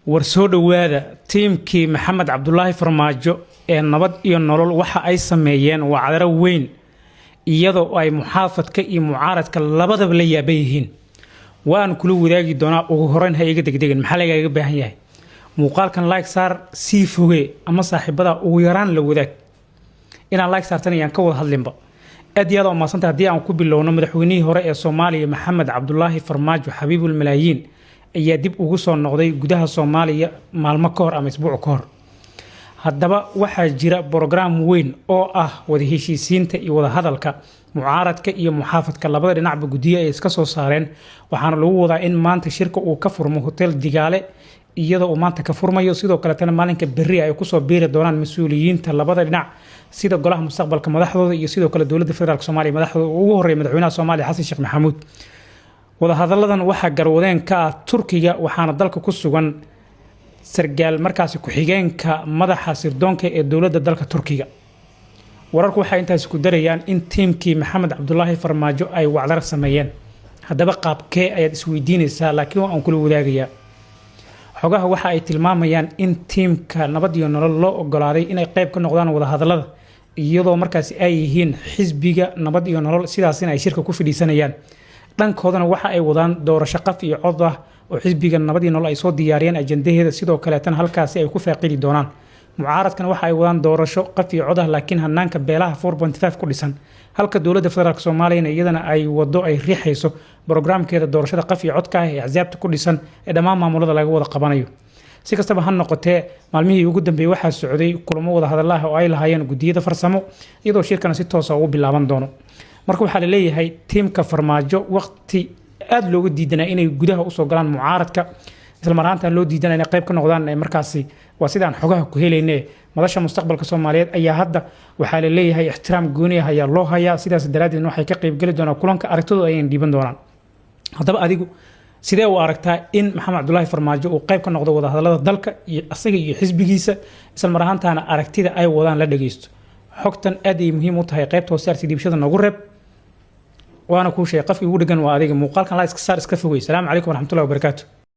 War soo dhowaada! Tiimkii Maxamed Cabdulaahi Farmaajo ee Nabad iyo Nolol waxa ay sameeyeen wacdaro weyn, iyadoo ay muxaafadka iyo mucaaradka labadaba la yaaban yihiin. Waan kula wadaagi doonaa. Ugu horeyn, ha iga degdegin. Maxaa lagaaga baahan yahay? Muuqaalkan like saar, sii fogee ama saaxiibada ugu yaraan la wadaag. Inaan like saartan ayaan ka wada hadlinba. Aad iyo aad waa mahadsantay. Haddii aan ku bilowno, madaxweynihii hore ee Soomaaliya, Maxamed Cabdulaahi Farmaajo, xabiibul malaayiin, ayaa dib ugu soo noqday gudaha Soomaaliya maalmo ka hor ama isbuuc ka hor. Haddaba waxaa jira brograam weyn oo ah wada heshiisiinta iyo wadahadalka mucaaradka iyo muxaafadka. Labada dhinacba guddiyo ay iska soo saareen, waxaana lagu wadaa in maanta shirka uu ka furmo Hotel Digaale, iyadoo uu maanta ka furmayo. Sidoo kaletana maalinka berri ay kusoo biiri doonaan mas-uuliyiinta labada dhinac, sida Golaha Mustaqbalka madaxdooda iyo sidoo kale Dowladda Federaalka Soomaaliya madaxdooda, ugu horreeya madaxweynaha Soomaaliya, Xasan Sheekh Maxamuud. Wadahadalladan waxaa garwadeen ka ah Turkiga, waxaana dalka ku sugan sargaal markaasi ku-xigeenka madaxa sirdoonka ee dowladda dalka Turkiga. Wararku waxay intaasi ku darayaan in tiimkii Maxamed Cabdulaahi Farmaajo ay wacdar sameeyeen. Haddaba qaabkee ayaad isweydiinaysaa, laakiin waa aan kula wadaagayaa. Xogaha waxa ay tilmaamayaan in tiimka Nabad iyo Nolol loo ogolaaday inay qayb ka noqdaan wadahadallada, iyadoo markaasi ay yihiin xisbiga Nabad iyo Nolol, sidaasina ay shirka ku fadhiisanayaan. Dhankoodana waxa ay wadaan doorasho qaf iyo cod ah oo xisbiga Nabad iyo Nolol ay soo diyaariyeen ajandaheeda, sidoo kaleetana halkaasi ay ku faaqidi doonaan. Mucaaradkana waxa ay wadaan doorasho qaf iyo cod ah, laakiin hanaanka beelaha 4.5 ku dhisan, halka Dowladda Federaalka Soomaaliyana iyadana ay wado, ay riixayso brograamkeeda doorashada qaf iyo codka ah ee axsaabta ku dhisan ee dhammaan maamulada laga wada qabanayo. Si kastaba ha noqotee, maalmihii ugu dambeeyey waxaa socday kulamo wada hadalaha oo ay lahaayeen guddiyada farsamo, iyadoo shirkana si toosa ugu bilaaban doono. Marka waxaa la leeyahay tiimka Farmaajo, waqti aada looga diidanaa inay gudaha usoo galaan mucaaradka, isla mar ahaantan loo diidanaa inay qayb ka noqdaan, markaasi waa sidaan xogaha ku helayne, Madasha Mustaqbalka Soomaaliyeed ayaa hadda waxaa la leeyahay ixtiraam gooni ah ayaa loo hayaa. Sidaas daraaddeedna waxay ka qaybgeli doonaan kulanka, aragtidooda ayayna dhiiban doonaan. Haddaba adigu sidee u aragtaa in Maxamed Cabdulaahi Farmaajo uu qayb ka noqdo wadahadallada dalka iyo asaga iyo xisbigiisa, isla mar ahaantaana aragtida ay wadaan la dhageysto? Xogtan aad ay muhiim u tahay. Qaybta hoose aragti dhiibashada noogu reeb. Waana kuu sheegay, qofkii ugu dhegan waa adiga. Muuqaalkan la iska saar, iska fogey. Salaamu calaykum waraxmatullahi wabarakaatu.